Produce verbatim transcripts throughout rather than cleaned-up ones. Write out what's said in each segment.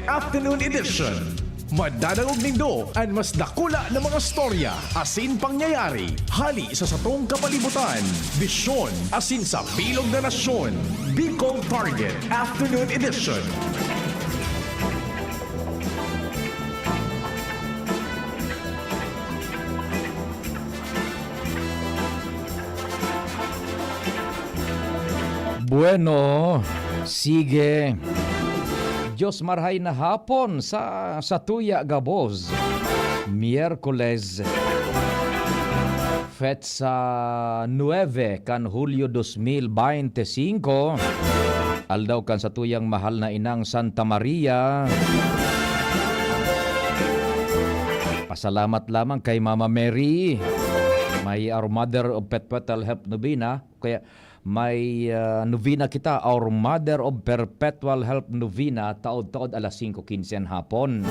Afternoon Edition. Madadangog nindo an mas dakula na mga storya asin pangyayari hali sa satong kapalibutan, bisyon asin sa bilog na nasyon. Bicol Target Afternoon Edition. Bueno, sige. Diyos marhay na hapon sa, sa tuya gabos. Miyerkules, petsa nuebe kan Hulyo dos mil baynte singko, aldaw kan satuyang mahal na inang Santa Maria. Pasalamat lamang kay Mama Mary. May Our Mother of Perpetual Help Novena. Kaya may, ah, novena kita, Our Mother of Perpetual Help Novena, taod-taod alas singko quince an hapon.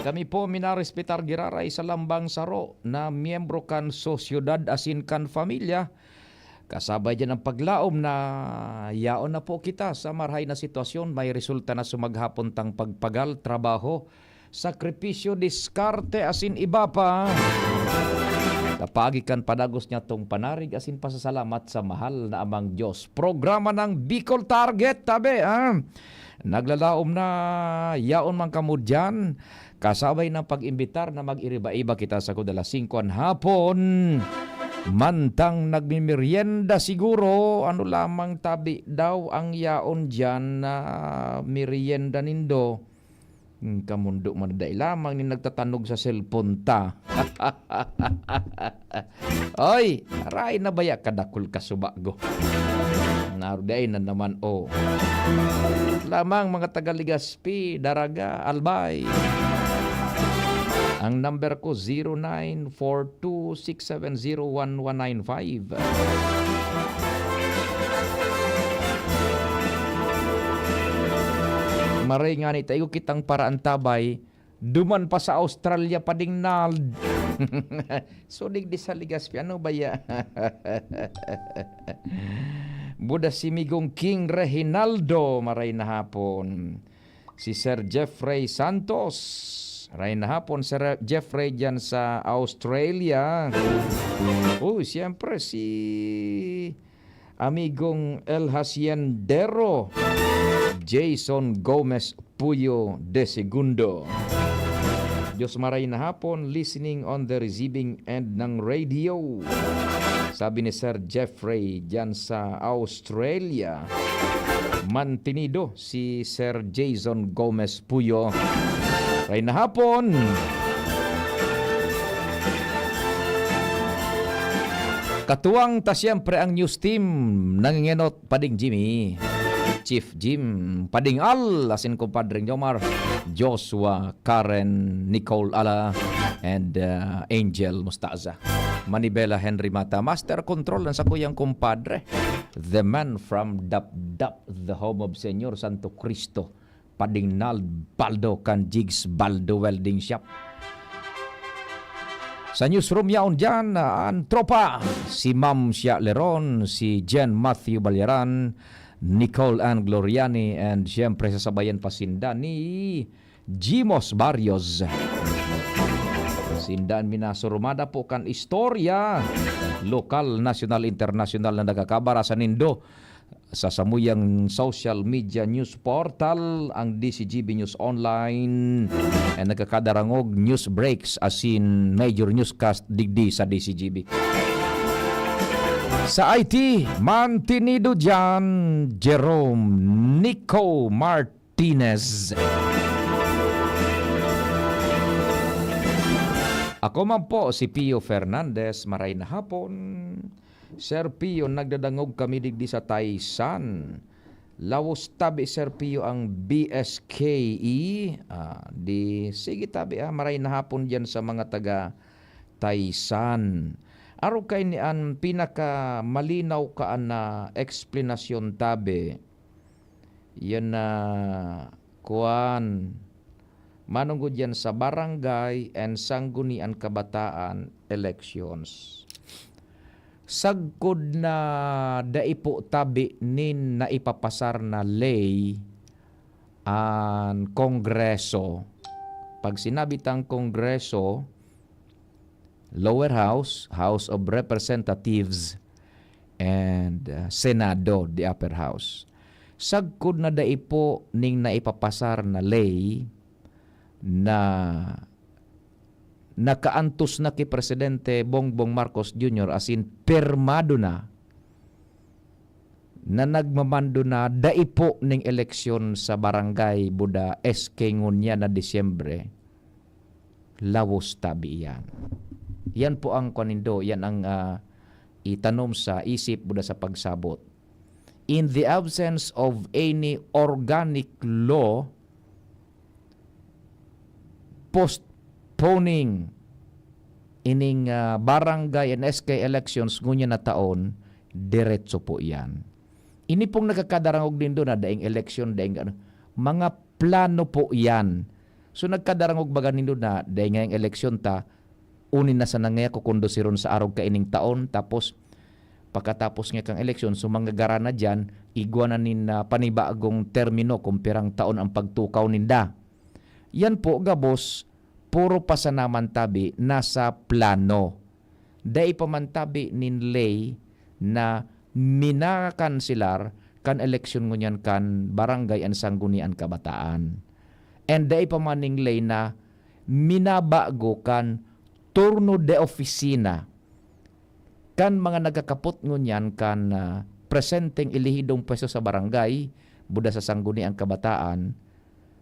Kami po minarespetar giraray sa lambang saro na miyembro kan sosyedad asin kan pamilya. Kasabay diyan ang paglaom na yaon na po kita sa marhay na sitwasyon, may resulta na sa maghapon tang pagpagal, trabaho, sakripisyo, diskarte, asin iba pa. Tapagi kan padagos niya tong panarig asin pasasalamat sa mahal na Amang Diyos. Programa ng Bicol Target, tabi, ah. Naglalaom na yaon man kamo diyan. Kasabay ng pag-imbitar na mag-iriba-iba kita sa kudala singko an hapon. Mantang nagmimerienda siguro, ano lamang tabi daw ang yaon diyan na merienda nindo? Hmm, kamundo man dai lamang nin nagtatanog sa cellphone ta. Oy, aray na baya kadakul kasubago. Narudai na naman, oh. Lamang mga taga Legazpi, Daraga, Albay. Ang number ko, zero nine four two six seven zero one one nine five. Maray nga ni, taigo kitang paraantabay, duman pa sa Australia, padingnald. So, digdi sa Legazpi, ano ba ya? Buda si Migong King Reginaldo, maray na hapon. Si Sir Jeffrey Santos, maray na hapon, Sir Jeffrey, dyan sa Australia. Oh, siyempre, si Amigong El Haciendero, Jason Gomez Puyo de Segundo. Diyos maray na hapon, listening on the receiving end ng radio. Sabi ni Sir Jeffrey dyan sa Australia, mantenido si Sir Jason Gomez Puyo. Maray na hapon. Katuwang ta siyempre ang news team, nangingenot Pading Jimmy, Chief Jim, Pading Al, asin kumpadreng Jomar, Joshua, Karen, Nicole Ala, and, uh, Angel Mostaza. Manibela Henry Mata, Master Control, ang sakuyang kumpadre. The man from Dapdap, the home of Señor Santo Cristo. Pading Nald Baldo kan Jigs Baldo Welding Shop. Sa newsroom yaon diyan, ah, ang tropa, si Ma'am Shia Leron, si Jen Matthew Balyaran, Nicole Ann Gloriani, and siyempre sasabayan pa sinda ni Jimos Barrios. Sinda an minasurumada po kan istorya, lokal, nasyonal, internasyonal na nagakabara sa nindo. Sa samuyang social media news portal, ang D C G B News Online, eh, nagkakadarangog news breaks asin major newscast digdi sa D C G B. Sa I T, mantenido diyan, Jerome Nico Martinez. Ako man po si Pio Fernandez, maray na hapon. Sir Pio, nagdadangog kami digdi sa Taysan. Lawos tabi, Sir Pio, ang B S K E. Ah, di, sige tabi, ah, maray na hapon diyan sa mga taga Taysan. Arog kaini an pinakamalinaw kaan na eksplanasyon tabi. Yan na, kuwan, manunggod yan sa barangay and sanggunian kabataan elections. Sagkod na dai po tabi nin naipapasar na ley, an Kongreso. Pag sinabi tang Kongreso, Lower House, House of Representatives, and, uh, Senado, the Upper House. Sagkod na dai po ning naipapasar na ley na nakaantos na ki Presidente Bongbong Marcos Junior, as in, pirmado na, na nagmamando na dai po ning eleksyon sa barangay buda S K ngunyan na Disyembre, lawos tabi iyan. Yan po ang kuwan nindo, yan ang, ah, itanom sa isip buda sa pagsabot. In the absence of any organic law postponing ining, ah, barangay and S K elections ngunyan na taon, diretso po iyan. Ini pong nagkakadarangog nindo na daing eleksyon, daing ano, mga plano po iyan. So, nagkadarangog baga nindo na daing ngayang eleksyon ta, uni na sana ngaya kukondusirun sa arog kaining taon, tapos pakatapos nga kang eleksyon, so, manggagara na diyan, igwa na nin, ah, panibagong termino kung pirang taon ang pagtukaw ninda. Yan po, gabos, puro pasanaman tabi nasa plano. Dai pa man tabi nin ley na minakanselar kan eleksyon ngunyan kan barangay an Sangguniang Kabataan. And dai pa man ning ley na minabago kan turno de opisina kan mga nagkakapot ngunyan kan, ah, presenteng elehidong pwesto sa barangay, buda sa Sangguniang Kabataan,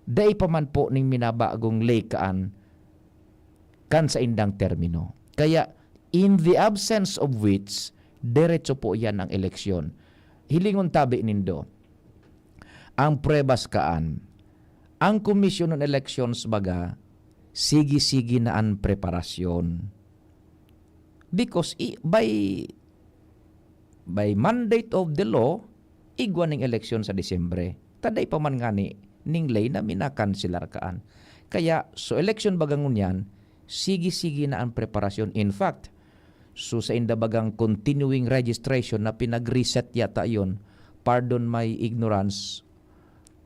dai pa man po ning minabagong ley kaan kan saindang termino. Kaya, in the absence of which, diretso po iyan ang eleksyon. Hilingon tabi nindo, ang pruebas kaan, ang Commission on Elections baga, sige-sige na an preparasyon. Because i-, by, by mandate of the law, igwa ning eleksyon sa Disyembre. Ta dai pa man ngani ning ley na minakanselar kaan. Kaya, so eleksyon baga ngunyan, sige-sige na an preparasyon. In fact, so sainda bagang continuing registration na pinag-reset yata yon, pardon my ignorance,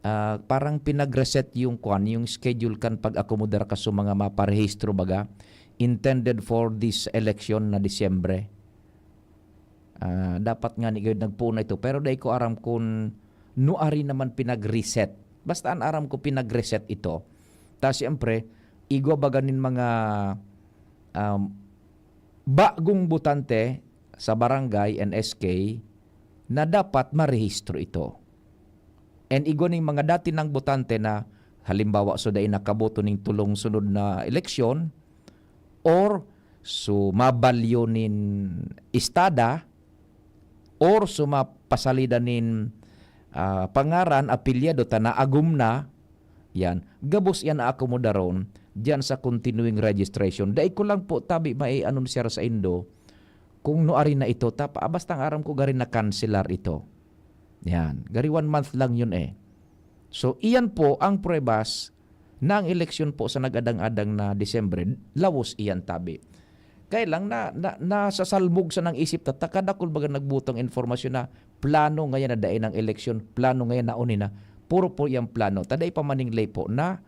ah, parang pinag-reset yung kwan, yung schedule kan pag-akomodar ka sa mga maparehistro baga, intended for this election na Disyembre. Ah, dapat ngani gayud nagpoon na ito, pero dai ko aram kun nuari naman pinag-reset. Basta an aram ko, pinag-reset ito. Ta siyempre, igwa baga nin mga, um, bagong botante sa barangay and S K na dapat marehistro ito. And igwa ning mga dati nang botante na, halimbawa, so dai nakaboto ning tulong sunod na eleksyon, or so mabalyo nin istada, or so mapasalida nin, ah, pangaran, apelyado ta naagom na, yan, gabos yan aakomodaron diyan sa continuing registration. Dai ko lang po tabi maianunsiyar saindo kung nuari na ito, ta pa-, basta ang aram ko, gari na-cancelar ito. Yan, gari one month lang yun eh. So, iyan po ang pruebas na ang eleksyon po sa nag-adang-adang na Disyembre, lawos iyan tabi. Kaya lang na, na, nasasalmog sa nang isip ta, ta kadakul baga nagbutang informasyon na plano ngayon na dai nang eleksyon, plano ngayon na uni na. Puro po iyang plano. Ta dai pa maning ley po na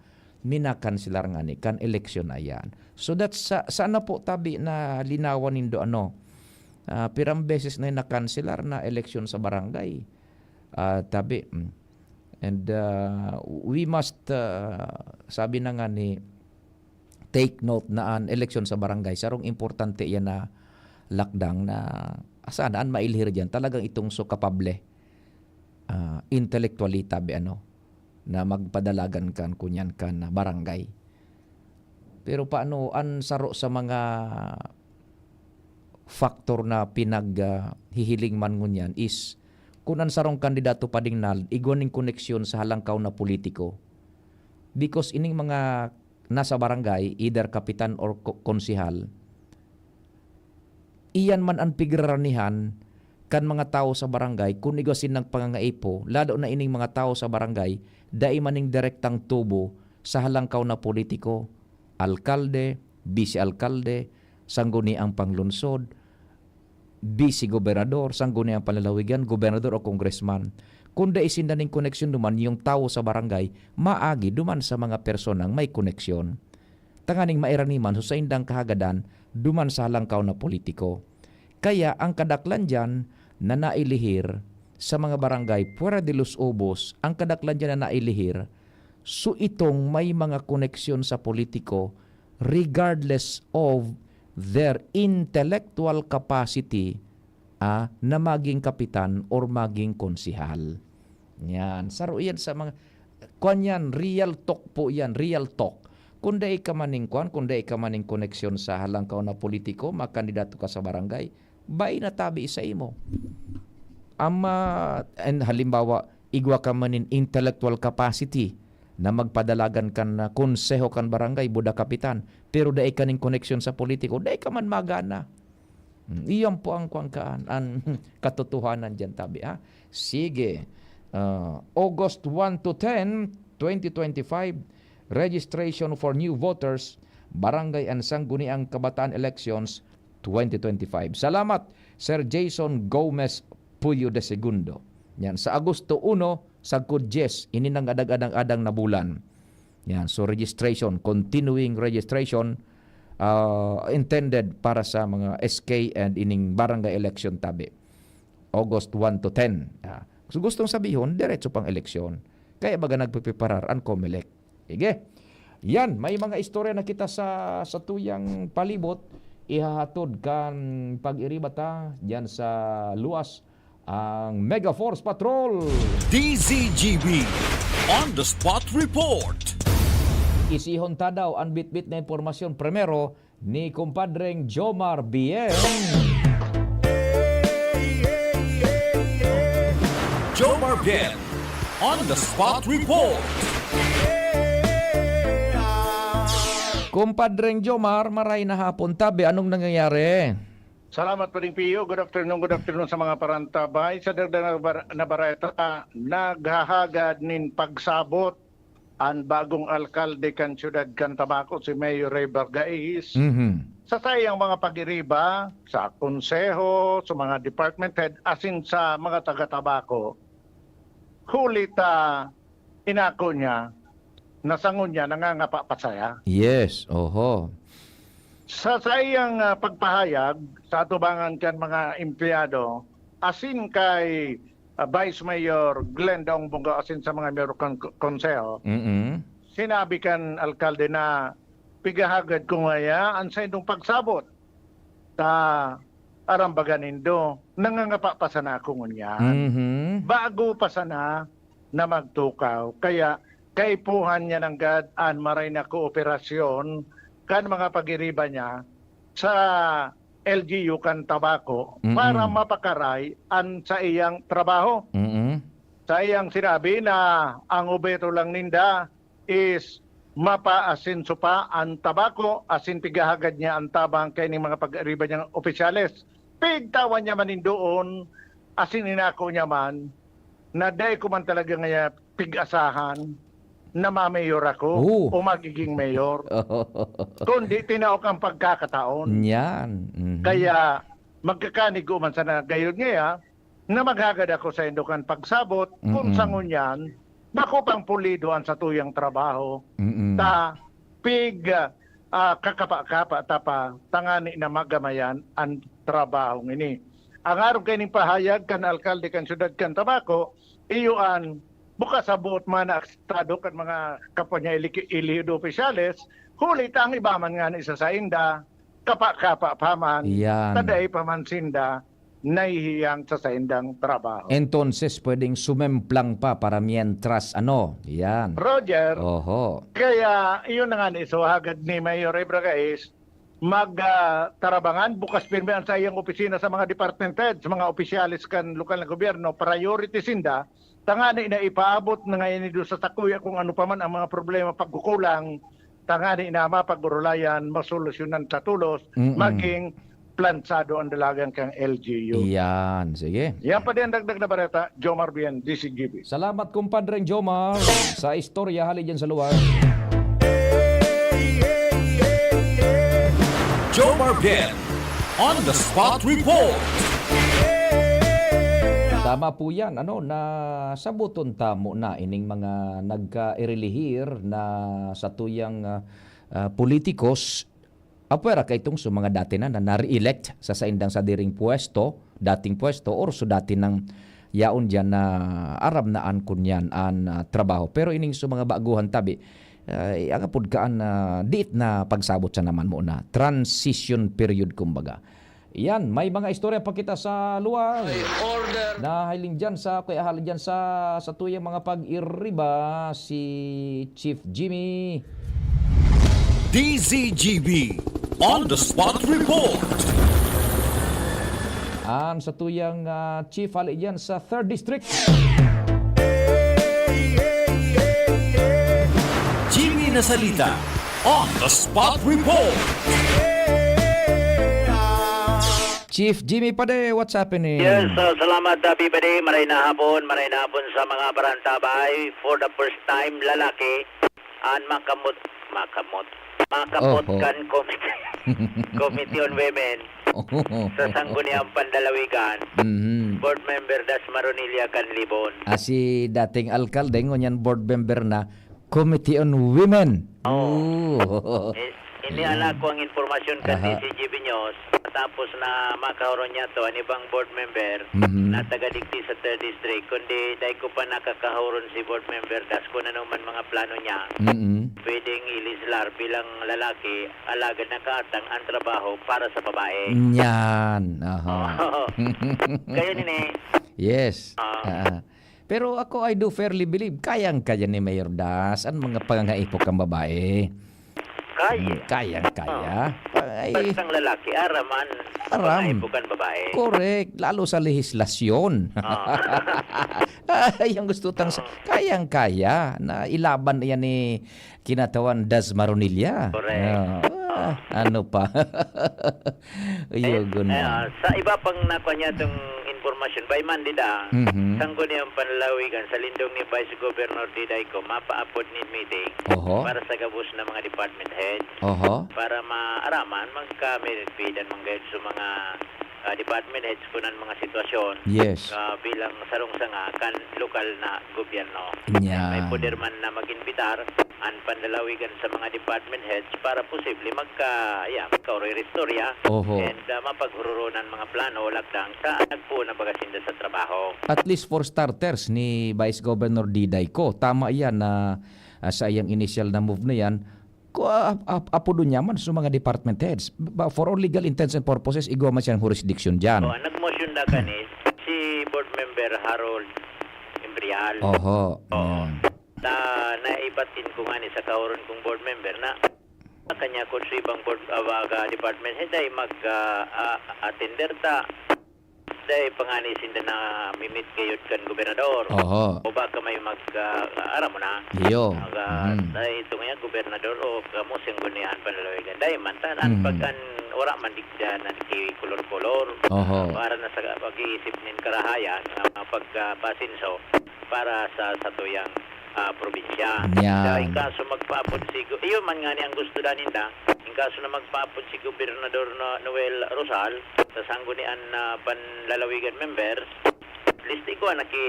minakanselar ngani kan eleksyon na iyan. So that's sa-, sana po tabi na linawan nindo ano, ah, pirang beses na nakanselar na eleksyon sa barangay. Ah, tabi, mm. And, ah, we must, ah, sabi na nga ni, take note na an eleksyon sa barangay, sarong importante iyan na lakdang na sana an mailhir diyan talagang itong so kapable, ah, intellectually, tabi ano, na magpadalagan kan kunyan kan barangay. Pero paano an saro sa mga factor na pinag, ah, hihiling man ngunyan is kun an sarong kandidato padingnal igwa ning koneksyon sa halangkaw na politiko. Because ining mga nasa barangay, either kapitan or ko-, konsehal, iyan man an pigraranihan kan mga tawo sa barangay kun igwa sinang pangangaipo, lalo na ining mga tawo sa barangay dai man ning direktang tubo sa halangkaw na politiko, alkalde, bise-alkalde, sangguniang panglungsod, bise-gobernador, sangguniang panlalawigan, gobernador o kongresman. Kun dai sinda nin koneksyon duman, yung tawo sa barangay maagi duman sa mga personang may koneksyon, tanganing mairani man sa saindang kahagadan duman sa halangkaw na politiko. Kaya ang kadaklan diyan na nailihir sa mga barangay fuera de los ubos, ang kadaklan diyan na nailihir, so itong may mga koneksyon sa politiko, regardless of their intellectual capacity, ah, na maging kapitan or maging konsehal. Yan. Saro yan sa mga, kwan yan, real talk po yan, real talk. Kung dai ka maning kwan, kung dai ka maning koneksyon sa halangkaw na politiko, makandidato ka sa barangay, bai na tabi sa imo. Ama, and halimbawa, igwa ka manin intellectual capacity na magpadalagan kan, ah, konseho kan barangay, buda kapitan, pero dai ka ning koneksyon sa politiko, dai ka man magana. Hmm, iyan po ang kuwan kaan, ang katotohanan diyan, tabi, ha? Sige. Ah, August one to ten, twenty twenty-five, registration for new voters, Barangay and Sangguniang Kabataan Elections twenty twenty-five. Salamat, Sir Jason Gomez Puyo de Segundo. Yan, sa Agosto uno, sagkod dyes, ini nang adag-adang-adang na bulan. Yan, so registration, continuing registration, ah, intended para sa mga S K and ining barangay election tabi. August one to ten. Ah, so gustong sabihon, diretso pang eleksyon. Kaya baga nagpipreparar ang Comelec. Sige. Yan, may mga istorya na kita sa, sa tuyang palibot. Ihahatod kan pag-iriba ta dyan sa luwas ang Mega Force Patrol. D Z G B On the Spot Report. Isihon ta daw an bitbit na impormasyon primero ni kumpadreng Jomar Bien. Jomar Bien On the Spot Report. Kumpadreng Jomar, maray na hapon tabi. Anong nangyayari? Salamat, Pading Pio. Good afternoon, good afternoon sa mga parantabay. Sa dagdag na bar-, na bareta, naghahagad nin pagsabot an bagong alkalde kan siyudad kan Tabaco, si Mayor Ray Bargais, Mhm. sa saiyang mga pag-iriba sa konseho, sa mga department head, asin sa mga taga-Tabaco, huli ta inako niya na sangon niya nangangapa pa saya. Yes, oho. Sa saiyang, ah, pagpahayag sa atubangan kan mga empleyado, asin kay, ah, Vice Mayor Glenda Ongbongo, asin sa mga mayor kan konseho, Mm-mm. sinabi kan alkalde na, "Pigahagad ko ngaya an saindong pagsabot." Ta, aram baga nindo, nangangapa pa sana ako ngunyan. Mhm. Bago pa sana na magtukaw. Kaya kaipuhan niya nanggad an maray na kooperasyon kan mga pag-iriba niya sa L G U kan Tabaco Mm-mm. para mapakaray an saiyang trabaho. Mm-mm. Saiyang sinabi na ang obheto lang ninda is mapaasenso pa an Tabaco, asin pigahagad niya an tabang kaining mga pag-ariba niyang opisyales. Pigtawan niya man nin doon, asin inako niya man, na dai ko man talaga ngaya pig-asahan na mamayor ako Oo. o magiging mayor. Kundi tinao kang pagkakataon. Yan. Mhm. Kaya magkakanigo man sana gayod ngaya, na maghagad ako saindo kan pagsabot, kun Mm-mm. sa ngunyan, bako pang pulido an satuyang trabaho, Mm-mm. ta pig, ah, kakapa-kapa ta pa, tangani na magamayan an trabahong ini. Ang arog kaining pahayag kan alkalde kan siyudad kan Tabaco, iyo an bukas sa buot man na estado kan mga kapwa niya eliki-, elehido opisyales, huli ta ang iba man ngani sa sainda, kapa-kapa pa man, Iyan. ta dai pa man sinda nahihiyang sa saindang trabaho. Entonces, pwedeng sumemplang pa para mientras ano, yan. Roger, Oho. kaya iyon na nga ni, so hagad ni Mayor Ray Bragais, mag, ah, tarabangan, bukas pirmi ang saiyang opisina sa mga department head, sa mga opisyales kan lokal na gobyerno, priority sinda, tangani na ipaabot na ngayon ni Diyos sa sakuya kung ano pa man ang mga problema, pagkukulang, tangani na mapag-urulayan, masolusyonan sa tulos, Mm-mm. maging plansado ang dalagan kang L G U. Iyan, sige. Yan pa din ang dagdag na bareta, Jomar Bien, D C G B. Salamat, kumpadreng Jomar, sa istorya hali dyan sa luwar. Jomar Bien on the Spot Report. Tama po yan. Ano, nasabuton tamo na ining mga nagkairelihir na satuyang, ah, ah, politikos, apwera kaitong sa mga dati na, na na-re-elect sa saindang sadiring pwesto, dating pwesto, or sa dati nang yaon diyan na aram na an kunyan an, ah, trabaho. Pero ining sa mga baguhan tabi, ah, ang apod kaan na diit na pagsabot sa naman mo na transition period, kumbaga. Yan, may mga istorya pa kita sa luwal. Nahiling dyan sa, kaya hali dyan sa, sa tuyang mga pag-iriba, si Chief Jimmy. D Z G B on the spot report. An sa tuyang, ah, chief, hali dyan sa third District. Jimmy Nasalita on the spot report. Chief Jimmy Pade, what's happening? Yes, uh, salamat, uh, P P D. Maray na hapon, maray na hapon sa mga barantabay. For the first time, lalaki, an makamot, makamot, makapot Oho. kan committee, Committee on Women sa Sangguniang Panlalawigan, Mhm. Board Member Das Maronilla Canlibon. Ah, si dating alkalde, ngunyan board member na, Committee on Women. Oo. Oo. Eh, iniala ko ang impormasyon kan Aha. D Z G B News, tapos na makahuron niya to, an ibang board member Mhm. na taga digdi sa third District, kundi dai ko pa nakakahuron si board member Das kung ano man mga plano niya. Mm-mm. Pwedeng ilislar bilang lalaki, alagad nakaatang ang trabaho para sa babae. Yan. Aha. Kaya nini, Yes. Ah. Ah. Pero ako, I do fairly believe, kayang-kaya ni Mayor Das ang mga pangangaipo kan babae. kaya. Kayang-kaya. Ay, Bastang lalaki, araman. Aram. Bukan babae. Correct. Lalo sa lehislasyon. Ah. Ay, ang gusto tang sa, kayang-kaya na ilaban yan ni kinatawan Das Maronilla. Correct. Ah, ano pa? Ayun, Eh, ah, sa iba pang nakuha niya itong impormasyon, by Monday da, Mhm. Sangguniang Panlalawigan sa lindong ni Vice Governor Diday Co, mapaapod nin meeting Oho. para sa gabos na mga department head Oho. para maaraman, magka-merit feed ang mga sa mga ah, department heads kunan mga sitwasyon Yes. ah, bilang sarong sanga kan lokal na gobyerno. Yan. May poder man na mag-imbitar an panlalawigan sa mga department heads para posible magka, yeah, magkaoroy-istorya Oho. and ah, mapaghururunan mga plano o lakdang sa nagpuon na baga sinda sa trabaho. At least for starters, ni Vice Governor Diday Co, tama yan na ah, sa iyang initial na move na yan, ku- ah, ap- apodon niya man sa mga department heads. Ba- For all legal intents and purposes, igwa man siyang jurisdiction dyan. Oh, nagmotion na kani si Board Member Harold Imbrial. Oho. Oo. Mm. Na naibatin ko nga ni sa kahuron kong board member na kanya kung sa ibang board, ah, baga department head ay mag ah, ah, attender ta. Dahil pa nga ni sinda na mimit gayod kan gobernador. Oho. O baka may mag ah, aram mo na. Iyo. Mag, ah, Mhm. dahil ito nga gobernador o kamo Sangguniang Panlalawigan. Dahil man, tanan Mhm. pag an, wala man digda na nagkikolor-kolor. Oho. Para na sa pag-iisip nin karahayan, nga pagpasinso para sa satuyang ah, probinsya. Yan. Sa in kaso magpaapod si, go- iyo man nga ni ang gusto da ninda, in kaso na magpaapod si Gobernador No- Noel Rosal sa Sangguniang ah, Panlalawigan members, at least igwa na ki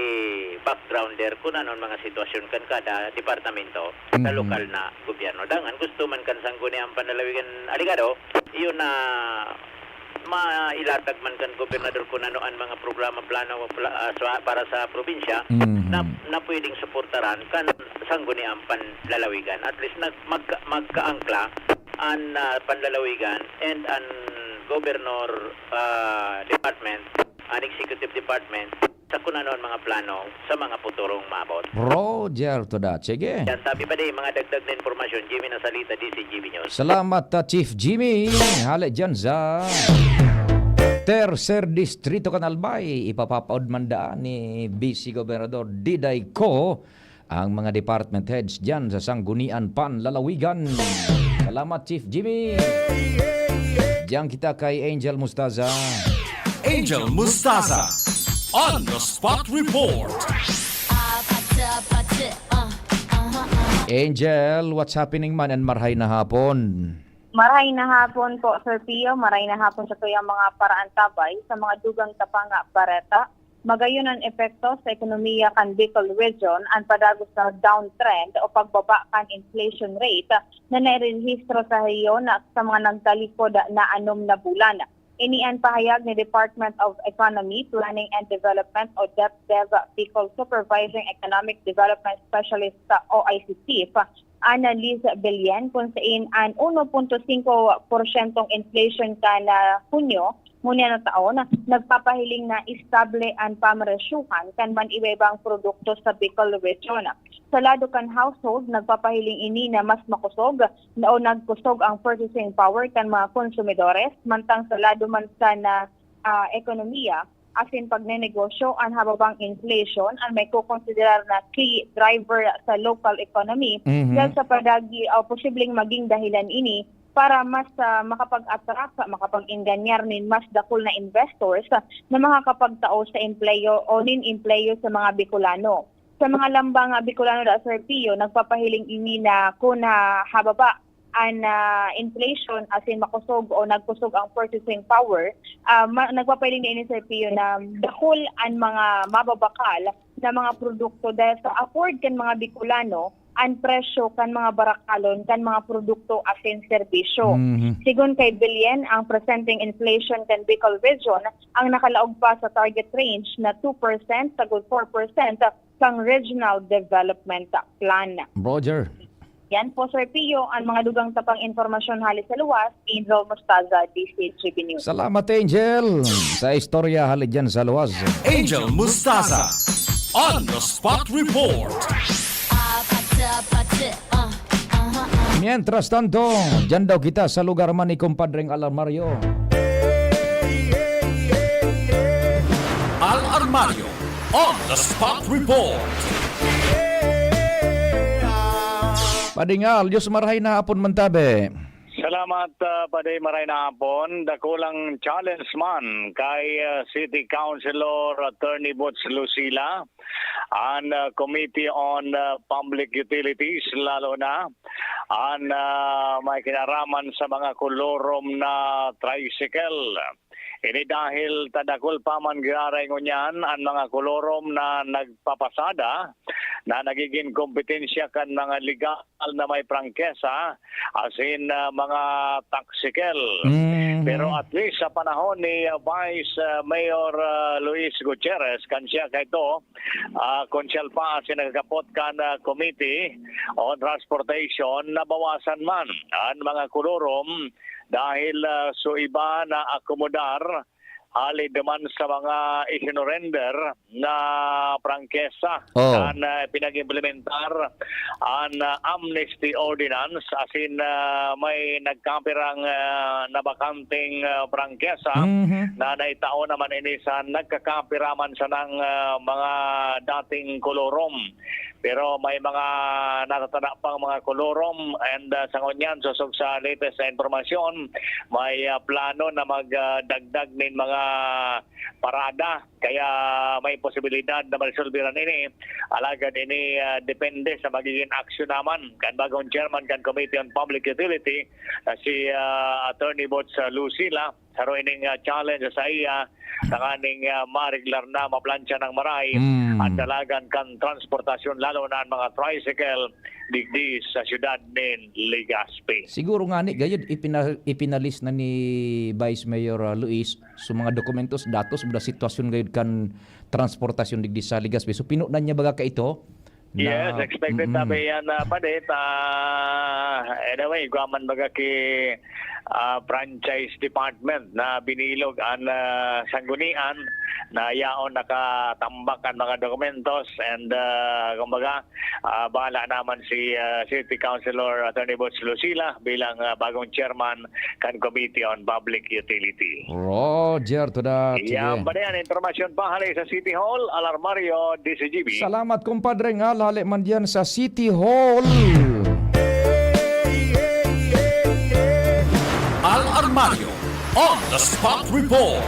backgrounder kung ano ang mga sitwasyon kan kada departamento sa Mhm. lokal na gobyerno. Dangan gusto man kan Sangguniang Panlalawigan Alegado, iyo na mailatag man kan gobernador kung ano ang mga programa, plano pla- ah, sa- para sa probinsya Mhm. na, na pwedeng suportaran kan Sangguniang Panlalawigan. At least nag, magka, magkaangkla an ah, Panlalawigan and an Governor ah, Department, an Executive Department, sa kung ano ang mga plano sa mga futurong maabot. Roger to that. Sige. Yan, sabi pa din, mga dagdag na impormasyon, Jimmy Nasalita, D Z G B News. Salamat, ah, Chief Jimmy. Hale dyan sa Tercer Distrito kan Albay. Ipapapaod man daan ni Vice Gobernador Diday Co ang mga department heads dyan sa Sangguniang Panlalawigan. Salamat, Chief Jimmy. Diyan kita kay Angel Mustaza. Angel Mustaza on the spot report. Angel, what's happening man, and marhay na hapon? Maray na hapon po, Sir Pio. Maray na hapon sa tuyang mga paraantabay sa mga dugang Tapanga, Bareta, Magayon an epekto sa ekonomiya kan Bicol Region an padagos na downtrend o pagbaba kan inflation rate na nairehistro sa rehiyon sa mga nagtalikod na anom na bulan. Ini an pahayag ni Department of Economy, Planning and Development o DepDev Bicol Supervising Economic Development Specialist sa O I C Chief, Annalise Belen, kun sain an uno punto singko porsyentong inflation kan, ah, Hunyo, ngunyan na taon, nagpapahiling na estable an pamaresyuhan kan man iba-ibang produkto sa Bicol Region. Sa lado kan household, nagpapahiling ini na mas makosog na o nagkosog ang purchasing power kan mga konsumidores, mantang sa lado man sa na, ah, ekonomiya, asin pagnenegosyo, an hababang inflation an may kokonsiderar na key driver sa local economy, Mhm. dahil sa padagi o posibleng maging dahilan ini para mas, ah, makapag-attract, makapag-enganyar nin mas dakul na investors na makakapagtao sa empleyo o nin empleyo sa mga Bicolano. Sa mga lambang, ah, Bicolano da Sir Pio, nagpapahiling ini na kun, ah, hababa an, ah, inflation, asin makosog o nagkosog ang purchasing power, ah, ma-, nagpapahiling na ini, Sir Pio, na dakul an mga mababakal na mga produkto dahil sa afford kan mga Bicolano an presyo kan mga barakalon kan mga produkto asin serbisyo. Mhm. Sigon kay Belen, ang presenteng inflation kan Bicol Region ang nakalaog pa sa target range na two percent sagkod four percent kan Regional Development Plan. Roger. Yan po, Sir Pio, ang mga dugang tapang impormasyon hali sa luwas. Angel Mostaza, D C G B News. Salamat, Angel, sa istorya hali dyan sa luwas. Angel Mostaza, on the spot report. Mientras tanto, dyan daw kita sa lugar man ni Compadreng Alarmario. Al Armario on the spot report. Padingal, Diyos marahay na hapon man tabi. Salamat, ah, Padi, maray na hapon. Dakulang challenge man kay, ah, City Councilor Attorney Boots Lucila, an, ah, Committee on, ah, Public Utilities, lalo na an, ah, may kinaraman sa mga kolorom na tricycle. Ini dahil ta dakul pa man giraray ngunyan an mga kolorom na nagpapasada na nagigin kompetensya kan mga legal na may prangkesa, asin, ah, mga taksikil. Mhm. Pero at least sa panahon ni, ah, Vice, ah, Mayor, ah, Luis Gutierrez, kan siya kaito, ah, konsyal pa asin nagkakapot kan, ah, committee on transportation, nabawasan man an mga kolorom dahil, ah, so iba na akomodar hali duman sa mga isinurender na prangkesa Oh. kan, ah, pinag-implementar an, ah, amnesty ordinance, asin, ah, may nagkapirang, ah, nabakanteng, ah, prangkesa Mhm. na naitao naman ini sa nagkakapira man sanang, ah, mga dating kolorom. Pero may mga natatada pang mga kolorom and, ah, sa ngunyan, sosog sa latest na impormasyon, may, ah, plano na mag, ah, dagdag nin mga parada. Kaya may posibilidad na maresolbiran ini. Alagad ini, ah, depende sa magiging aksyon naman kan bagong chairman kan Committee on Public Utility na si, ah, Attorney Boots, ah, Lucila. Saro ining, ah, challenge sa iya, tanganing, ah, mareglar na, maplantsa ng maray Mm. ang dalagan kan transportasyon, lalo na ang mga tricycle digdi sa siyudad nin Legazpi. Siguro nga ni gayud ipina-, ipinalis na ni Vice Mayor, ah, Luis, so mga dokumentos, datos, mga sitwasyon gayud kan transportasyon digdi sa Legazpi. So, pinonan niya baga kaito? Yes, na expected mm. na ba yan, ah, Padi? Ah, anyway, igwa man baga ki, ah, franchise department na binilog an, ah, sanggunian na yaon nakatambak an mga dokumentos and, ah, kumbaga, ah, bahala naman si, ah, City Councilor Attorney Boots Lucila bilang, ah, bagong chairman kan Committee on Public Utility. Roger to that. Yan Sige. pa rin, impormasyon pa hali sa City Hall, Alarmario, D C G B. Salamat, kumpadre, nga hali man diyan sa City Hall. Al Armario, on the spot report.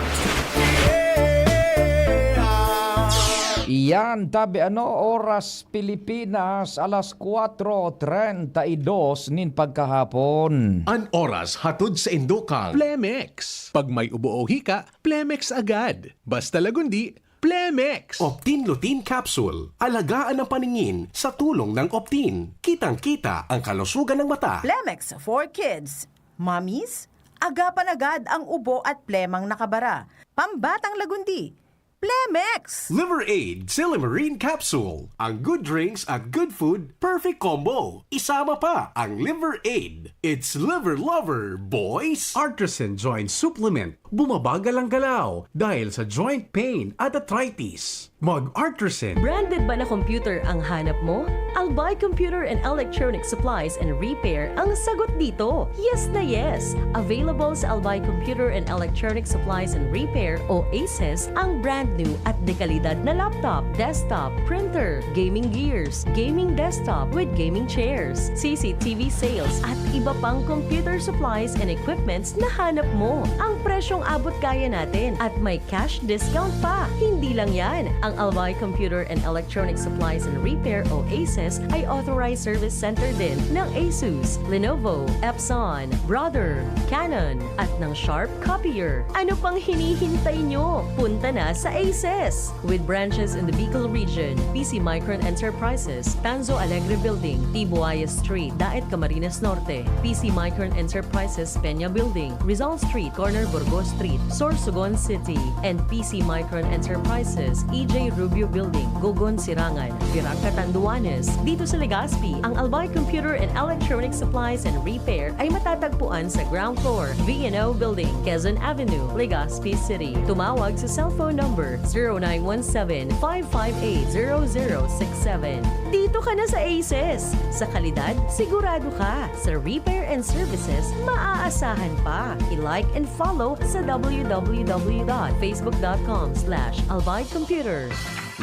Iyan, tabi ano, oras Pilipinas, alas kuwatro treinta y dos nin pagkahapon. An oras hatod sa indo kan Plemex. Pag may ubo o hika, Plemex agad. Basta lagundi, Plemex! Optin Lutein Capsule. Alagaan ang paningin sa tulong ng Optin. Kitang-kita ang kalusugan ng mata. Plemex for kids. Mommies, agapan agad ang ubo at plemang nakabara. Pambatang lagundi. Plemex! Liver Aid Silymarin Capsule. Ang good drinks at good food, perfect combo. Isama pa ang Liver Aid. It's Liver Lover, boys! Artisan Joint Supplement. Bumabagal ang galaw dahil sa joint pain at arthritis. Mag-Artisan. Branded ba na computer ang hanap mo? Albay Computer and Electronic Supplies and Repair ang sagot dito. Yes na yes! Available sa Albay Computer and Electronic Supplies and Repair o ACES ang brand new at dekalidad na laptop, desktop, printer, gaming gears, gaming desktop with gaming chairs, C C T V sales at iba pang computer supplies and equipments na hanap mo. Ang presyong abot kaya natin at may cash discount pa. Hindi lang yan, ang Albay Computer and Electronic Supplies and Repair o ACES ay authorized service center din ng Asus, Lenovo, Epson, Brother, Canon, at ng Sharp Copier. Ano pang hinihintay nyo? Punta na sa ACES! With branches in the Bicol region, P C Micron Enterprises, Tanzo Alegre Building, Tibuaya Street, Daet, Camarines Norte, P C Micron Enterprises, Peña Building, Rizal Street, corner Burgos Street, Sorsogon City, and P C Micron Enterprises, E J Rubio Building, Gogon, Sirangan, Virac, Catanduanes. Dito sa Legazpi, ang Albay Computer and Electronic Supplies and Repair ay matatagpuan sa ground floor, V and O Building, Quezon Avenue, Legazpi City. Tumawag sa cellphone number zero nine one seven, five five eight, zero zero six seven. Dito ka na sa ACES! Sa kalidad, sigurado ka. Sa repair and services, maaasahan pa. I-like and follow sa w w w dot facebook dot com slash albay computer.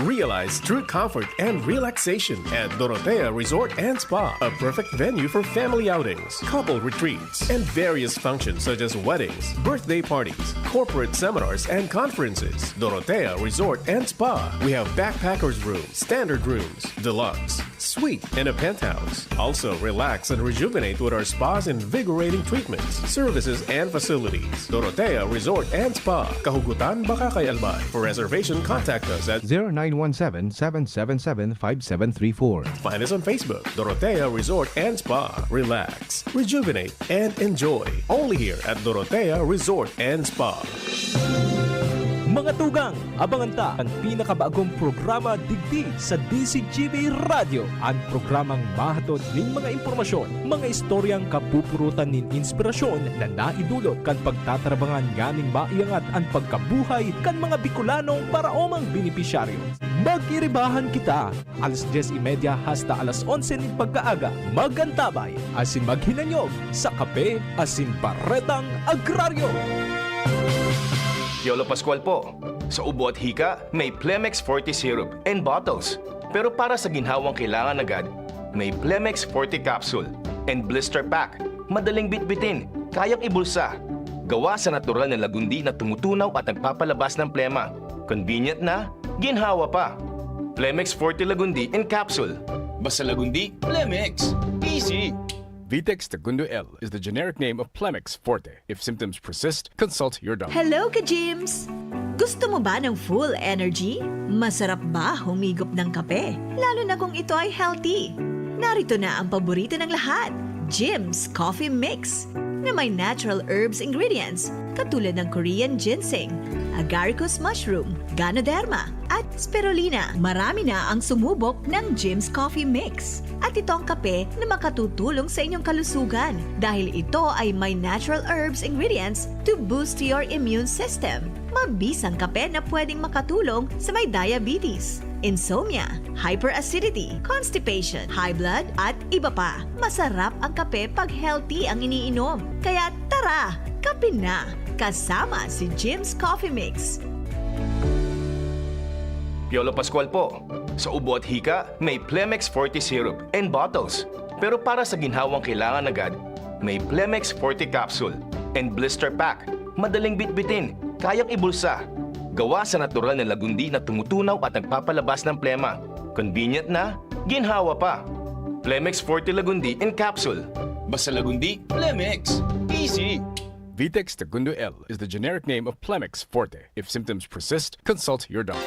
Realize true comfort and relaxation at Dorotea Resort and Spa, a perfect venue for family outings, couple retreats, and various functions such as weddings, birthday parties, corporate seminars, and conferences. Dorotea Resort and Spa. We have backpackers room, standard rooms, deluxe, suite, and a penthouse. Also, relax and rejuvenate with our spa's invigorating treatments, services, and facilities. Dorotea Resort and Spa, Kahugutan, Bacacay, Albay. For reservation, contact us at zero nine one seven, seven seven seven, five seven three four. Find us on Facebook, Dorotea Resort and Spa. Relax, rejuvenate, and enjoy. Only here at Dorotea Resort and Spa. Mga tugang, abangan ta an pinakabagong programa digdi sa D C G B Radyo, an programang mahatod nin mga impormasyon, mga istoryang kapupurutan nin inspirasyon na naidulot kan pagtatrabangan nganing maiangat an pagkabuhay kan mga Bicolanong paraomang benepisyaryo. Mag-iribahan kita, alas dyes y media hasta alas onse nin pagkaaga. Mag-antabay asin maghinanyog sa Kape asin Baretang Agraryo. Piolo Pascual po. Sa ubo at hika, may Plemex Forte Syrup and Bottles. Pero para sa ginhawang kailangan agad, may Plemex Forte Capsule and Blister Pack. Madaling bitbitin, kayang ibulsa. Gawa sa natural na lagundi na tumutunaw at nagpapalabas ng plema. Convenient na, ginhawa pa. Plemex Forte Lagundi in Capsule. Basta Lagundi, Plemex. Easy! Vitex Tagundo L is the generic name of Plemex Forte. If symptoms persist, consult your doctor. Hello, ka-Gyms! Gusto mo ba ng full energy? Masarap ba humigop ng kape? Lalo na kung ito ay healthy. Narito na ang paborito ng lahat, Gyms Coffee Mix, na may natural herbs ingredients katulad ng Korean ginseng, agaricus mushroom, ganoderma, at spirulina. Marami na ang sumubok ng Gyms Coffee Mix. At ito ang kape na makatutulong sa inyong kalusugan dahil ito ay may natural herbs ingredients to boost your immune system. Mabisang kape na pwedeng makatulong sa may diabetes, insomnia, hyperacidity, constipation, high blood, at iba pa. Masarap ang kape pag healthy ang iniinom. Kaya tara, kape na! Kasama si Gyms Coffee Mix. Piolo Pascual po. Sa ubo at hika, may Plemex Forte Syrup and Bottles. Pero para sa ginhawang kailangan agad, may Plemex Forte Capsule and Blister Pack. Madaling bitbitin, kayang ibulsa. Gawa sa natural na lagundi na tumutunaw at nagpapalabas ng plema. Convenient na, ginhawa pa. Plemex Forte Lagundi in Capsule. Basta Lagundi, Plemex. Easy! Vitex Segundo L is the generic name of Plemex Forte. If symptoms persist, consult your doctor.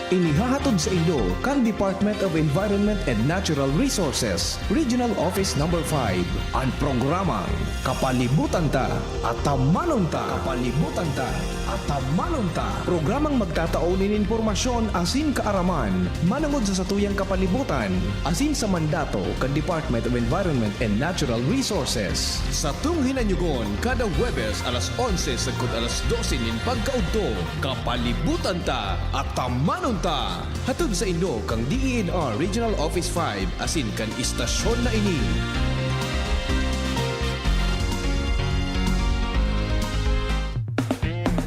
Inihahatod sa inyo kan Department of Environment and Natural Resources, Regional Office Number five, an programang Kapalibutan Ta, Atamanon Ta. Kapalibutan Ta, Atamanon Ta. Programang magtatao nin impormasyon asin kaaraman manongod sa satuyang kapalibutan asin sa mandato kan Department of Environment and Natural Resources. Satong hinanyugon kada Huwebes alas onse sagkod alas dose nin pagkaudto. Kapalibutan Ta, Atamanon Ta. Hatod sa inyo kan D E N R Regional Office five asin kan istasyon na ini.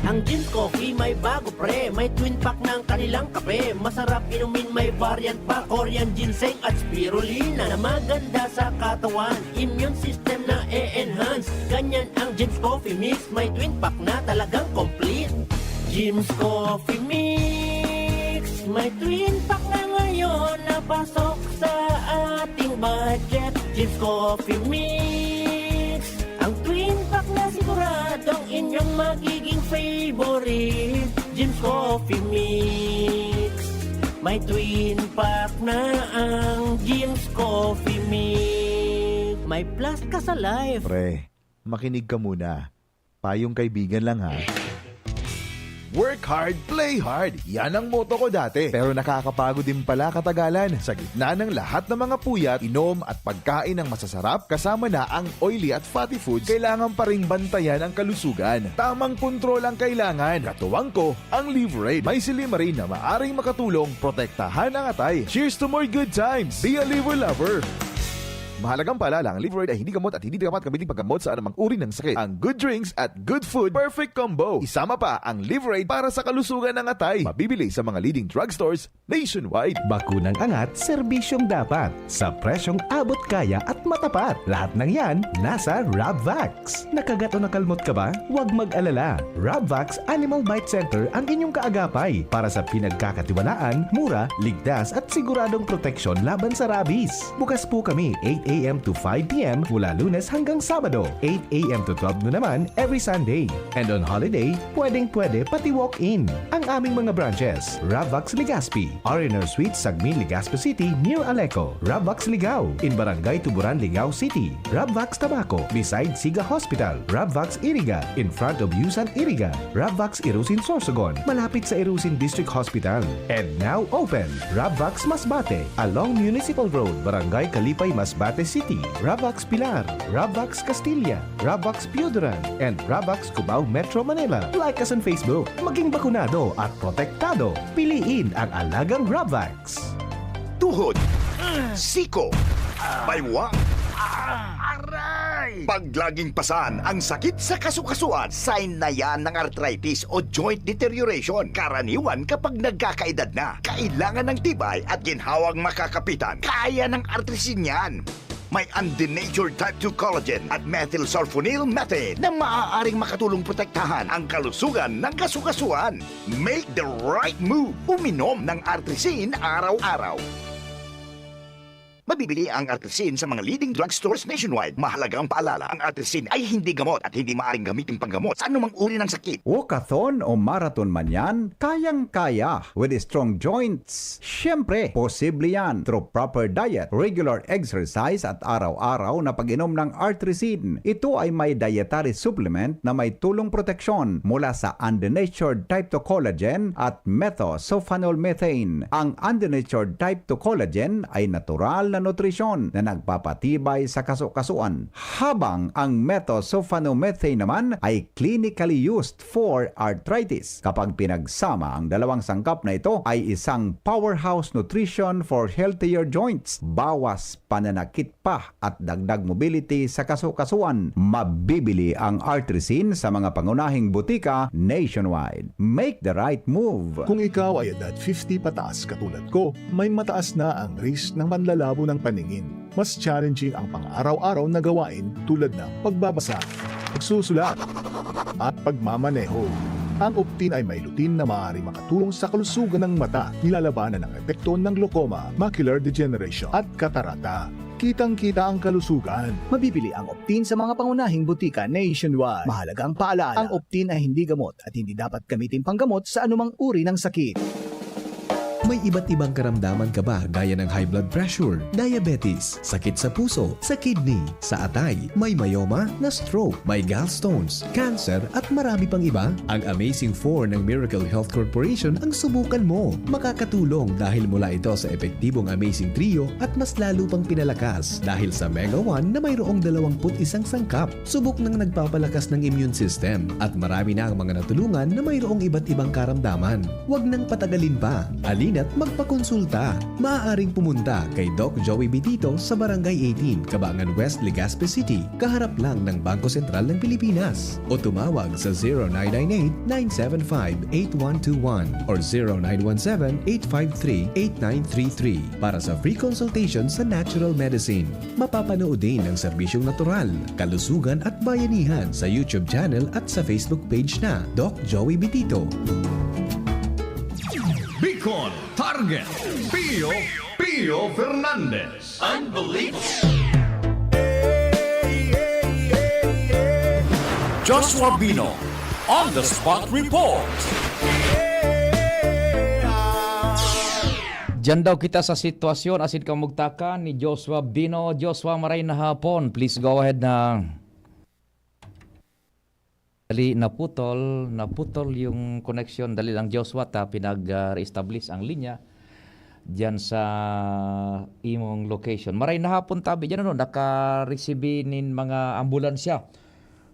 Ang Jim's Coffee may bago, pre. May twin pack ng kanilang kape. Masarap inumin, may variant pa. Korean ginseng at spirulina na maganda sa katawan. Immune system na e-enhance. Ganyan ang Jim's Coffee Mix. May twin pack na, talagang complete. Jim's Coffee Mix. May twin pack na ngayon na pasok sa ating budget. Jim's Coffee Mix. Ang twin pack na siguradong inyong magiging favorite. Jim's Coffee Mix. May twin pack na ang Jim's Coffee Mix. May plus ka sa life. Pre, makinig ka muna. Payong kaibigan lang, ha. Work hard, play hard. Yan ang motto ko dati. Pero nakakapagod din pala katagalan. Sa gitna ng lahat ng mga puyat, inom at pagkain ng masasarap, kasama na ang oily at fatty foods, kailangan pa ring bantayan ang kalusugan. Tamang kontrol ang kailangan. Katuwang ko, ang Liverade. May silymarin na maaring makatulong protektahan ang atay. Cheers to more good times! Be a Liver Lover! Mahalagang paalala, ang Liverade ay hindi gamot at hindi dapat gamitin paggamot sa anumang uri ng sakit. Ang good drinks at good food, perfect combo. Isama pa ang Liverade para sa kalusugan ng atay. Mabibili sa mga leading drugstores nationwide. Bakunang angat, serbisyong dapat, sa presyong abot kaya at matapat. Lahat ng yan, nasa Rabvax. Nakagat o nakalmot ka ba? Huwag mag-alala. Rabvax Animal Bite Center ang inyong kaagapay para sa pinagkakatiwalaan, mura, ligtas at siguradong proteksyon laban sa rabies. Bukas po kami eight a.m. to five p.m. mula Lunes hanggang Sabado, eight a.m. to twelve noon naman every Sunday. And on holiday, pwedeng-pwede pati walk-in. Ang aming mga branches, Rabvax Legazpi, R and R Suites, Sagmin, Legazpi City, near Aleco, Rabvax Ligao, in Barangay Tuburan, Ligao City, Rabvax Tabaco, beside Siga Hospital, Rabvax Iriga, in front of Yusan Iriga, Rabvax Irusin Sorsogon, malapit sa Irusin District Hospital. And now open, Rabvax Masbate, along Municipal Road, Barangay Kalipay, Masbate City, Rabvax Pilar, Rabvax Castilla, Rabvax Pioduran, and Rabvax Cubao, Metro Manila. Like us on Facebook. Maging bakunado at protektado. Piliin ang alagang Rabvax. Tuhod, siko, baywang, aray! Pag laging pasan ang sakit sa kasukasuan, sign na yan ng arthritis o joint deterioration. Karaniwan kapag nagkakaedad na, kailangan ng tibay at ginhawang makakapitan. Kaya ng artrisin yan. May undenatured type two collagen at methylsulfonyl methane na maaaring makatulong protektahan ang kalusugan ng kasukasuan. Make the right move. Uminom ng Artrisin araw-araw. Mabibili ang Artrisin sa mga leading drugstores nationwide. Mahalagang paalala, ang Artrisin ay hindi gamot at hindi maaaring gamitin panggamot sa anumang uri ng sakit. Walkathon o marathon man yan, kayang-kaya with strong joints. Siyempre, posible yan through proper diet, regular exercise at araw-araw na pag-inom ng Artrisin. Ito ay may dietary supplement na may tulong proteksyon mula sa undenatured type two collagen at methylsulfonyl methane. Ang undenatured type two collagen ay natural na nutrisyon na nagpapatibay sa kasukasuan, habang ang methylsulfonyl methane naman ay clinically used for arthritis. Kapag pinagsama ang dalawang sangkap na ito, ay isang powerhouse nutrition for healthier joints, bawas pananakit pa at dagdag mobility sa kasukasuan. Mabibili ang Artrisin sa mga pangunahing butika nationwide. Make the right move! Kung ikaw ay edad fifty pataas katulad ko, may mataas na ang risk ng panlalabo ng paningin. Mas challenging ang pang-araw-araw na gawain tulad ng pagbabasa, pagsusulat, at pagmamaneho. Ang Optin ay may lutein na maaaring makatulong sa kalusugan ng mata, nilalabanan ang epekto ng glaucoma, macular degeneration, at katarata. Kitang-kita ang kalusugan. Mabibili ang Optin sa mga pangunahing butika nationwide. Mahalagang paalaala, ang Optin ay hindi gamot at hindi dapat gamitin panggamot sa anumang uri ng sakit. May iba't ibang karamdaman ka ba, gaya ng high blood pressure, diabetes, sakit sa puso, sa kidney, sa atay, may myoma, na-stroke, may gallstones, cancer, at marami pang iba? Ang Amazing four ng Miracle Health Corporation ang subukan mo. Makakatulong dahil mula ito sa epektibong Amazing Trio at mas lalo pang pinalakas dahil sa Mega one na mayroong dalawang put isang sangkap. Subok nang nagpapalakas ng immune system at marami na ang mga natulungan na mayroong iba't ibang karamdaman. Huwag nang patagalin pa. Halina't magpakonsulta. Maaaring pumunta kay Doc Joey Bitito sa Barangay eighteen, Cabangan West, Legazpi City, kaharap lang ng Bangko Sentral ng Pilipinas. O tumawag sa zero nine nine eight, nine seven five, eight one two one or zero nine one seven, eight five three, eight nine three three para sa free consultation sa natural medicine. Mapapanood din ang serbisyong natural, kalusugan at bayanihan sa YouTube channel at sa Facebook page na Doc Joey Bitito. Bicol Target, Pio, Pio Fernandez. Unbelievable. Joshua Bino, on the spot report. Diyan daw kita sa sitwasyon asin kamugtakan ni Joshua Bino. Joshua, maray na hapon. Please go ahead na. Dali, naputol, naputol yung connection. Dali lang, Joshua, ta pinag, ah, re-establish ang linya diyan sa imong location. Maray na hapon tabi diyan, ano, naka-receive nin mga ambulansya.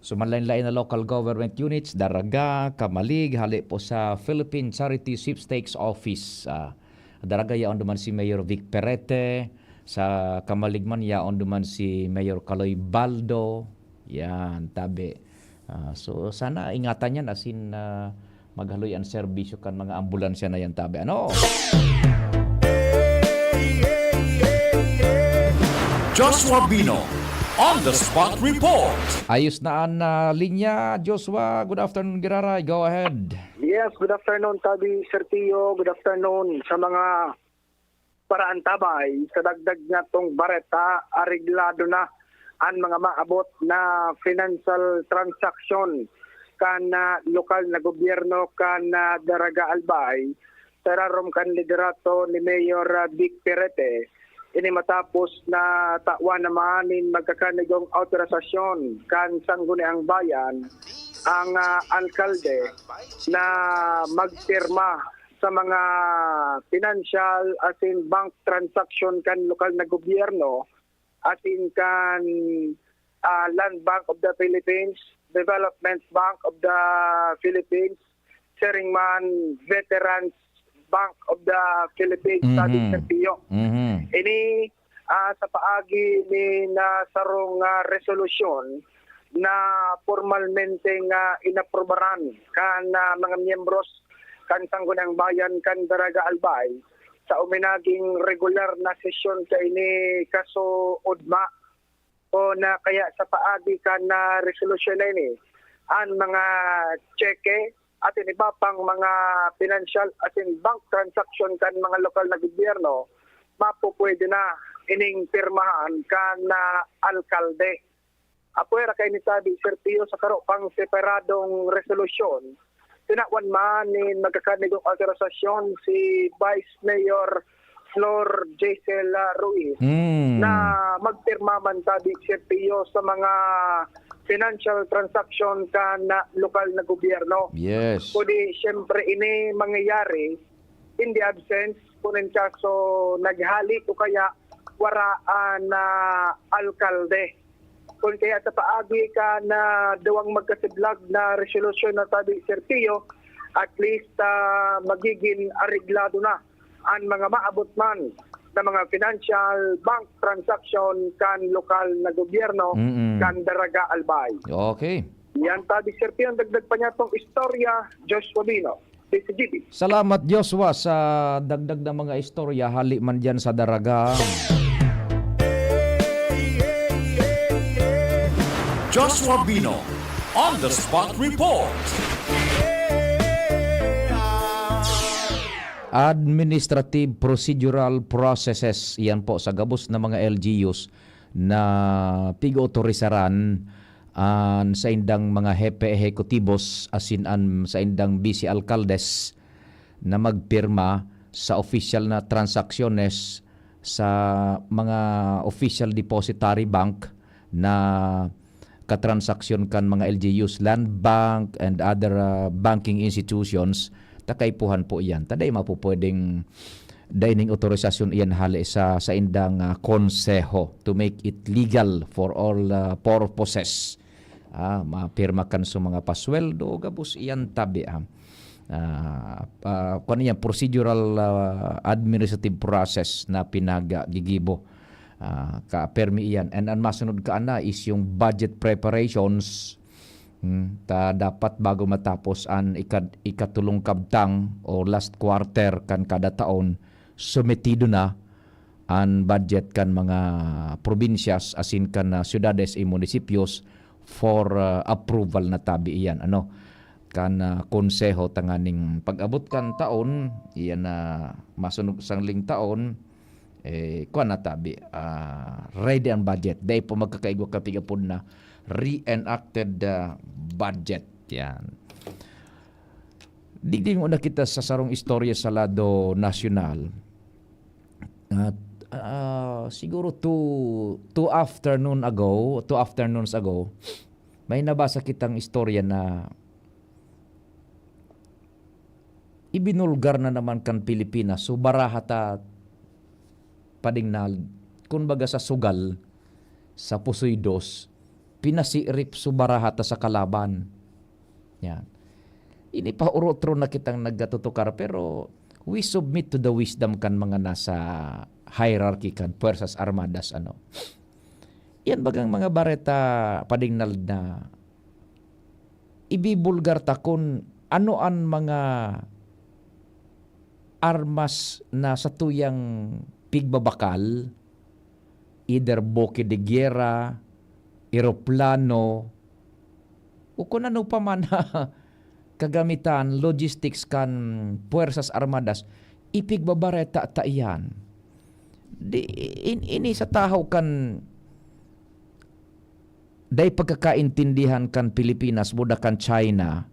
So, manlain-lain na local government units, Daraga, Camalig, hali po sa Philippine Charity Sweepstakes Office. Ah, Daraga, yaon duman si Mayor Vic Perete, sa Camalig man, yaon duman si Mayor Kaloy Baldo. Yan, tabi. Ah, so, sana ingatan yan, asin, ah, maghaloy an serbisyo kan mga ambulansya na yan, tabi. Ano? Joshua Bino, on the spot report. Ayos na an, ah, linya, Joshua. Good afternoon, Giraray. Go ahead. Yes, good afternoon, Tabi, Sir Tio. Good afternoon sa mga paraantabay. Sa dagdag natong bareta, areglado na an mga maabot na financial transaction kan, ah, lokal na gobyerno kan, ah, Daraga Albay, sa irarom kan liderato ni Mayor, ah, Vic Perete. Ini matapos na tawan naman nin magkakanigong awtorisasyon kan Sangguniang Bayan ang, ah, alkalde na magpirma sa mga financial asin bank transaction kan lokal na gobyerno asin kan, ah, Land Bank of the Philippines, Development Bank of the Philippines, siring man Veterans Bank of the Philippines, Mhm. Tabi, Sir Pio. Mhm. Ini, ah, sa paagi ni na sarong, ah, resolusyon na pormalmente nga inaprubaran kan, ah, mga miyembros kan Sangguniang Bayan kan Daraga Albay sa uminaging regular na sesyon kaini kasuodma. O na kaya sa paagi kan, ah, resolusyon na ini, an mga tseke asin iba pang mga pinansyal asin bank transaction kan mga lokal na gobyerno, mapupwede na ining pirmahan kan, ah, alkalde. Apwera kaini, Tabi, Sir Pio, sa karo pang separadong resolusyon, tinawan man nin magkakanigong awtorisasyon si Vice Mayor Flor Gisela Ruiz Mm. na magpirma man, Tabi, Sir Pio, sa mga financial transaction kan, ah, lokal na gobyerno. Yes. Kundi, siyempre, ini mangyayari in the absence, kung in kaso naghali o kaya wara an, ah, alkalde. Kun kaya sa paagi kan duwang magkasiblag na resolusyon na, Tabi, Sir Pio, at least, ah, magiging areglado na an mga maabot man na mga financial bank transaction kan lokal na gobyerno Mm-mm. kan Daraga Albay. Okay. Yan, Tabi, Sir Pio, ang dagdag pa niya tong istorya, Joshua Bino. Salamat, Joshua, sa dagdag na mga istorya hali man diyan sa Daraga. Joshua Bino, on the spot report. administrative procedural processes, iyan po, sa gabos na mga L G Us na pig-otorisaran an saindang mga hepe ehekutibos asin an saindang bise alkaldes na magpirma sa opisyal na transaksyones sa mga official depository bank na katransaksyon kan mga L G Us, land bank, and other, ah, banking institutions, ta kaipuhan po iyan. Ta dai mapupwedeng, dai ning otorisasyon iyan hale sa saindang, ah, konseho to make it legal for all, ah, purposes. Ah, mapirma kan sa mga pasweldo, gabos iyan tabi, ah. Ah, ah, kung ano yan, procedural, ah, administrative process na pinagagigibo. Ah, ka permi iyan. And ang masunod ka ana is yung budget preparations. Hmm, ta dapat bago matapos an ika-, ikatulong kabtang o last quarter kan kada taon, sometido na an budget kan mga probinsyas asin kan, ah, syudades y munisipios for, ah, approval na tabi iyan, ano, kan, ah, konseho tanganing pag-abot kan taon, iyan na masunod sangling taon, eh, kuwan na tabi, ah, ready ang budget. Dai pa magkakaigwa kan pig-apod na reenacted, ah, budget. Yan. Digdi mo nakita sa sarong istorya sa lado nasyonal. At, ah, siguro two, two afternoon ago, two afternoons ago, may nabasa kitang istorya na ibinulgar na naman kan Pilipinas. So, baraha ta padingnal, kumbaga sa sugal, sa pusoy dos, pinasirip so baraha ta sa kalaban. Yan. Ini pa urotro na kitang nagkatutukar, pero we submit to the wisdom kan mga nasa hierarchy kan Puwersas Armadas, ano. Yan bagang mga bareta padingnal na ibibulgar ta kun ano an mga armas na satuyang pigbabakal, either buki de gyera, eroplano, o kun ano pa man na kagamitan, logistics kan Puwersas Armadas, ipigbabareta ta iyan. Di, in-, ini sa tahaw kan dai pagkakaintindihan kan Pilipinas buda kan China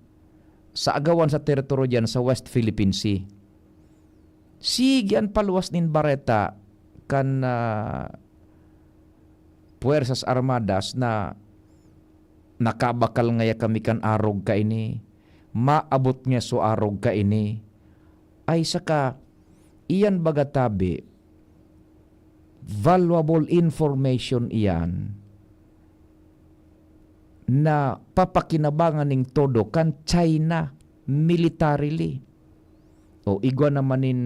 sa agawan sa teritoryo diyan sa West Philippine Sea. Sige an paluwas nin bareta kan, ah, Puwersas Armadas na nakabakal ngaya kami kan arog kaini, maabot nga so arog kaini. Ay saka, iyan baga tabi, valuable information iyan na papakinabangan nin todo kan China militarily. O, igwa naman nin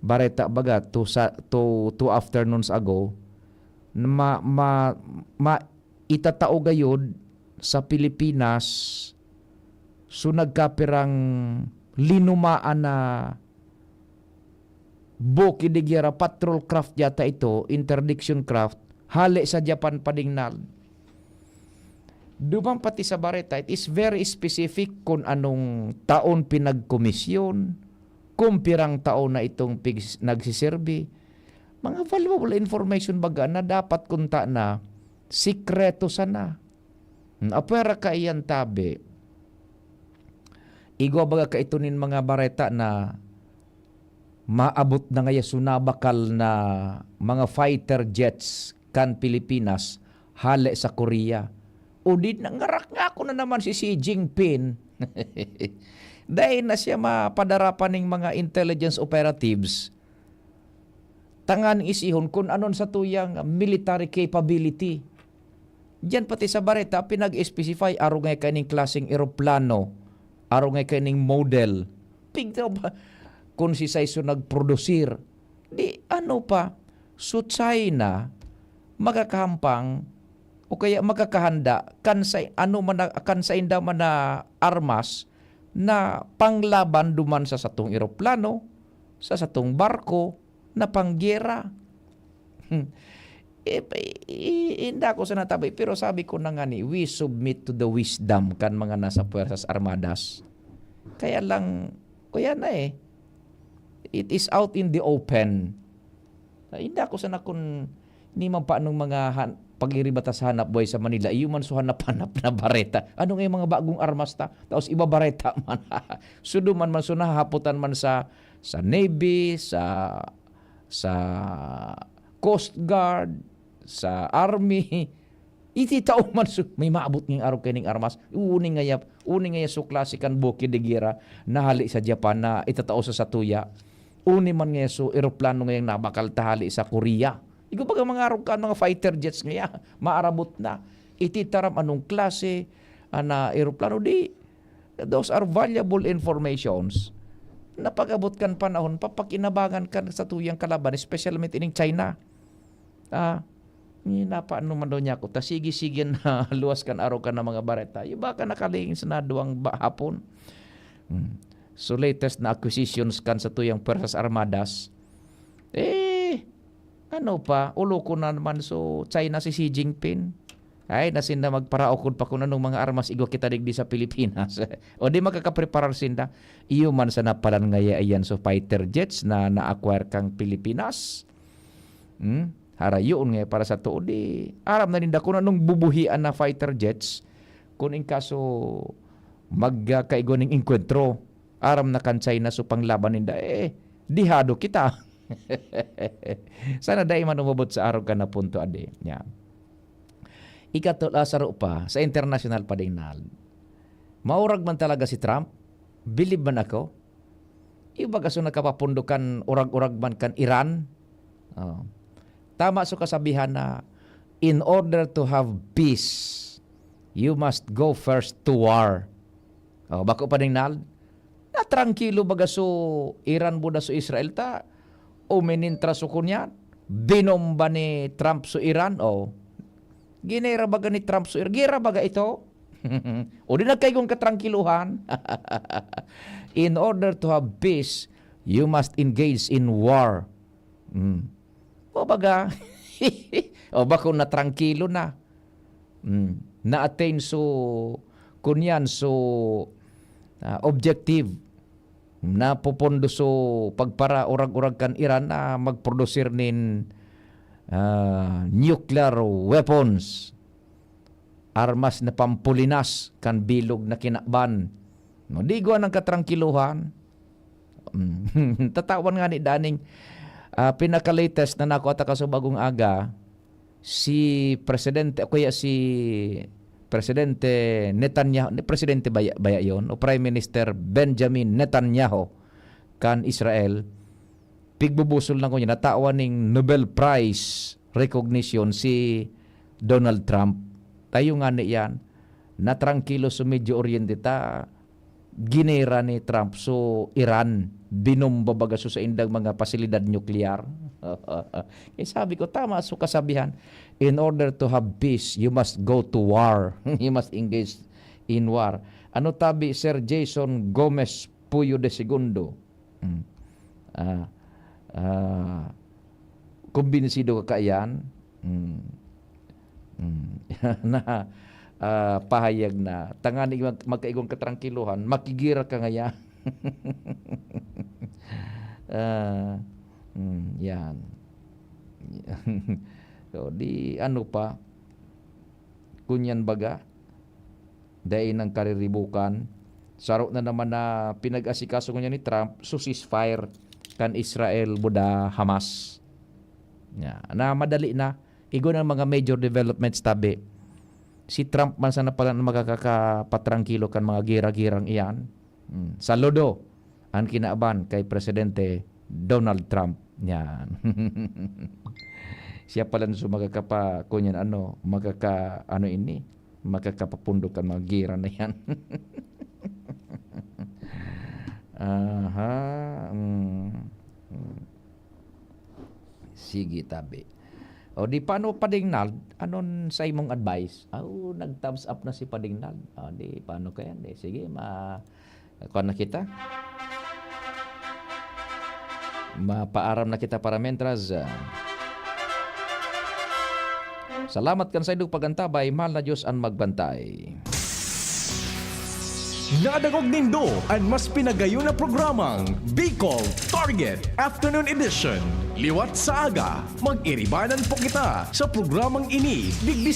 bareta baga, two sa, two, two afternoons ago, na ma-, ma-, ma-, itatao gayod sa Pilipinas, so nagkapirang linumaan na buki de gyera, patrol craft yata ito, interdiction craft, hale sa Japan padingnal. Duman pati sa bareta, it is very specific kung anong taon pinagkomisyon, kung pirang taon na itong pigs-, nagsiserbi. Mga valuable information baga na dapat kunta na sikreto sana. Hmm, apwera kaiyan tabi. Igwa baga ka ito nin mga bareta na maabot na ngaya so nabakal na mga fighter jets kan Pilipinas hale sa Korea. O di, nangarak nga ako na naman si Xi Jinping. Dai na siya mapadara pa ning mga intelligence operatives. Tangan isihon kun anon sa tuyang military capability. Diyan pati sa bareta, pinag-specify, arog nga kaining klaseng eroplano, arog nga kaining model. Tignan ba kung si Saiso nagprodusir? Di, ano pa? So, China, makakahampang o kaya makakahanda kan sa, ano man na, kan sainda man na armas na panglaban duman sa satong eroplano, sa satong barko, na panggera. Hmm. Eh, pa-, i-, i-, inda ko sa natabi, pero sabi ko na nga ni, we submit to the wisdom kan mga nasa Puwersas Armadas. Kaya lang, kuya na eh. It is out in the open. Ay, hindi ako sana kun ni man pa anong mga han-, pag-iribata sa hanap buhay sa Manila, iyo man so hanap-hanap na bareta. Ano nga yung mga bagong armas ta? Tapos iba bareta man. Sudo man man, so nahahapotan man sa, sa Navy, sa, sa Coast Guard, sa Army. Iti tao man su-, may maabot ngayong araw kaining armas. Uni ngaya, uni ngaya su klase kan buke de gera na hali sa Japan na itatao sa satuya. Uni man ngaya su eroplano ngayang nabakal ta hali sa Korea. Igo baga mga arog kan mga fighter jets ngaya, maarabot na. Iti taram anong klase, ah, na eroplano di. Those are valuable informations na pag-abot kan panahon, papakinabangan kan satuyang kalaban, especially ining China. Ah, ni napaano man daw niya ako, ta sige-sige na luwas kan araw kan na mga bareta. Yung baka nakaling sa naduwang ba-, hapon. Hmm. So, latest na acquisitions kan satuyang Puwersas Armadas. Eh, ano pa, ulo ko na naman, so, China si Xi Jinping. Ay, nasin na magparaokod pa kung anong mga armas igwa kita digdi sa Pilipinas. O di makakapreparar sinda. Iyo man sa napalan ngaya iyan, so, fighter jets na na-acquire kang Pilipinas. Hmm? Harayoon nga para sa tuod, di aram na ninda kung anong bubuhian na fighter jets. Kung in kaso magkaigwa ning engkwentro, aram na kan China so panglaban ninda, eh, dihado kita. Sana dai man umabot sa arog ka na punto, adi. Yan. Ikatlo, ah, saro pa, sa international pa ding nal. Maurag man talaga si Trump, bilib man ako. Iba ka so nakapapundokan, urag-urag man kan Iran. Oh. Tama so kasabihan na, "In order to have peace, you must go first to war." Oh, bako pa ning nal? Natrangkilo baga so Iran buda so Israel ta, uminintra so kunyan, binomba ni Trump so Iran, oh. Ginera baga ni Trump so Iran? Gera baga ito? O di nagkaigong katrangkiluhan? In order to have peace, you must engage in war. Mm. O baga, o bako natrangkilo na. Mm. Na-attain so, kunyan so, ah, objective. Napopondo so pagparaurag-urag kan Iran na magprodusir nin, ah, nuclear weapons, armas na pampulinas kan bilog na kinaban. No, di igwa nang katrangkiluhan. Mm. Tatawan nga ni daning, ah, pinaka-latest na nakuha ta kasubagong aga, si Presidente, o kaya si Presidente Netanyahu, ni Presidente baya, baya yon, o Prime Minister Benjamin Netanyahu kan Israel, pigbubusol na ko niya, natawan ning Nobel Prize recognition si Donald Trump. Tayo nga ni yan, natrangkilo sa Medio Oriente ta, ginera ni Trump so Iran, binomba baga so saindang mga pasilidad nuklear. Kaya sabi ko, tama so kasabihan, "In order to have peace, you must go to war." You must engage in war. Ano tabi, Sir Jason Gomez Puyo de Segundo? Hmm. Ah, ah, kumbinsido ka kaiyan? Hmm. Hmm. Na, ah, pahayag na. Tangani mag-, magkaigwang katrangkiluhan, makigira ka ngaya. Ah, hmm, yan. So, di ano pa, kunyan baga, dai nang kariribukan. Saro na naman na pinag-asikaso ngunyan ni Trump, so ceasefire kan Israel buda Hamas. Ya, na madali na. Igwa na mga major developments tabi. Si Trump man sana pala ang makakakapatrangkilo kan mga gira-girang iyan. Hmm. Saludo an kinaban kay Presidente Donald Trump. Yan. Siya pala so makakapa-, kunyan ano, makaka-, ano ini, makakapapundok kan mga gira na yan. Aha, mm, mm. Sige, tabi. O di, paano, Pading Nald? Anon sa imong advice? Aw, nag-thumbs up na si Pading Nald. O di, paano kaya? Di, sige, ma-, kuwan na kita. Mapaaram na kita para mentras, ah. Salamat kan saindong pag-antabay, mahal na Diyos an magbantay. Nadangog nindo an mas pinagayon na programang Bicol Target Afternoon Edition. Liwat sa aga, mag-iribanan po kita sa programang ini, digdi